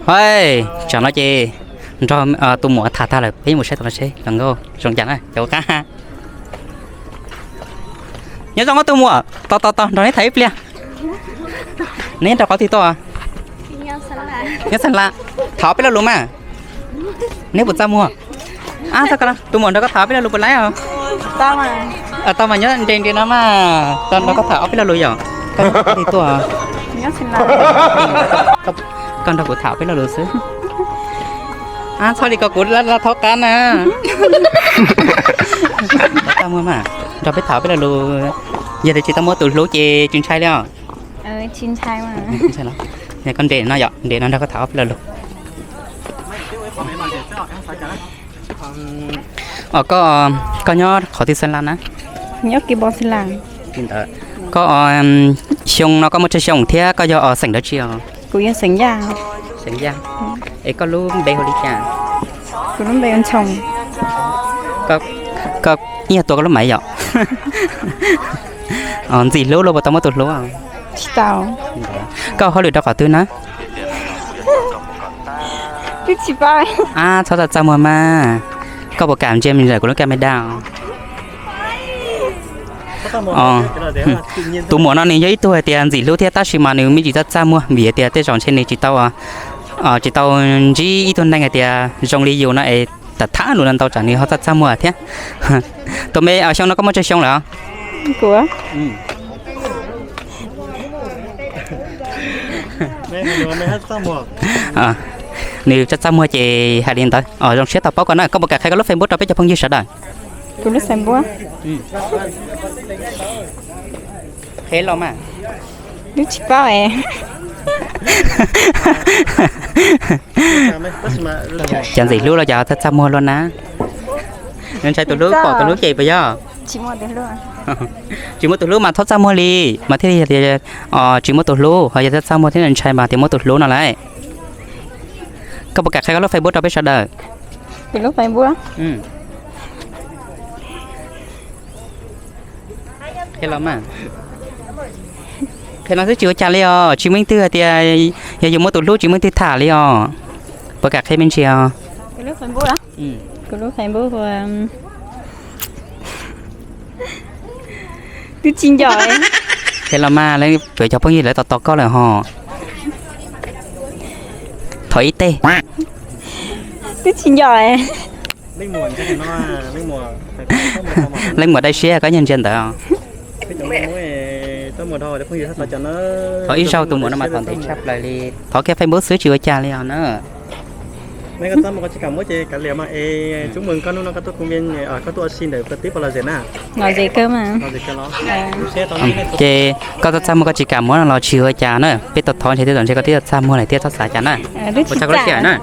Hais, tsam no ces nrog tus muam tham tag lawm, peb mus saib tom no seb hluas nkauj zoo cas na cov qab. Nyob zoo tus muam, tos tos tos nrog neb tham ib pliag. Neb nyob rau qhov twg tuaj? Nyob Xeem Las. Tham ob peb lo lus mas. Neb puas txaj muag? Tus muam nrog koj tham ob peb lo lus puas laib os? Tau mas, nyob nres nres no mas, nrog koj tham ob peb lo lus yom. Koj nyob qhov twg tuaj? Koj nrog kuv tham ob peb lo lus xwb. Txhob li ko kuv la thov qab na. Txaj muag mas, nrog peb tham ob peb lo lus. Yog tias tsis tau muaj tus hlub ces tsis ntshai li os. Koj nres no yom, nres no nrog koj tham ob peb lo lus. Koj, koj nyob qhov twg Xeem Las na? Koj, xyoo no koj muaj tsawg xyoo thiab koj yog xeem dab tsi os? Xeem Yaj. Es koj lub npe hu li cas? Koj ib nyuag tua koj lub maiv yom. Ntxim hlub los puas tau muaj tus hlub? Koj ua hauj lwm rau qhov twg na? Txhob txaj txaj muag mas. Koj puas kam ntsia me ntawm kuv lub camera? Tus muam no nws yog ib tug hais tias ntxim hlub thiab tab sis mas nws me ntsis txaj txaj muag vim tias tej zaum ntshe nws tsis tau, tsis tau ntsib ib tug neeg hais tias zoo li yus no es tham tham lus no ntau tsam nws ho txaj txaj muag thiab. Tus me, xyoo no koj muaj tsawg xyoo lawm? Nws txaj txaj muag ces hais li ntawd. Zoo siab tau paub koj na, koj puas kam qhia koj lub Facebook rau peb cov phooj ywg sawv daws? Qhia los mas. Cov ntxim hlub los cas txaj txaj muag luaj na? Nws ntshai tus hlub pom tus hlub ces puas yog? Tsis muaj tus hlub mas txhob txaj muag li mas thiaj li tias tsis muaj tus hlub, ho yog txaj txaj muag thiab ntshai mas tias muaj tus hlub no lauj. Koj puas kam qhia koj lub Facebook rau peb sawv daws? Qhia los mas. Qhia no xwb tsis ua cas li os, tsis muaj leej twg hais tias yog yus muaj tus hlub tsis muaj leej twg tham li os. Puas kam qhia me ntsis os? Kuv lub Facebook, kuv lub Facebook twb tsis nco. Qhia los mas, lawv pem cov phooj ywg lawv tos tos koj lawm ho. Thov ib teg. Twb tsis nco. Leej muam dai siab koj nyiag ntsia ntawd. Thov ib zaug, tus muam no mas thov ntev tshaj plaws li. Thov kiag Facebook xwb tsis ua cas li os na. Ces koj txaj txaj muag koj tsis kam muab no los tsis ua cas na, peb tau thov ntshe tej zaum ntshe koj twb txaj txaj muag lawm thiab txhob xav cas na. Ua tsaug koj lub sij hawm na.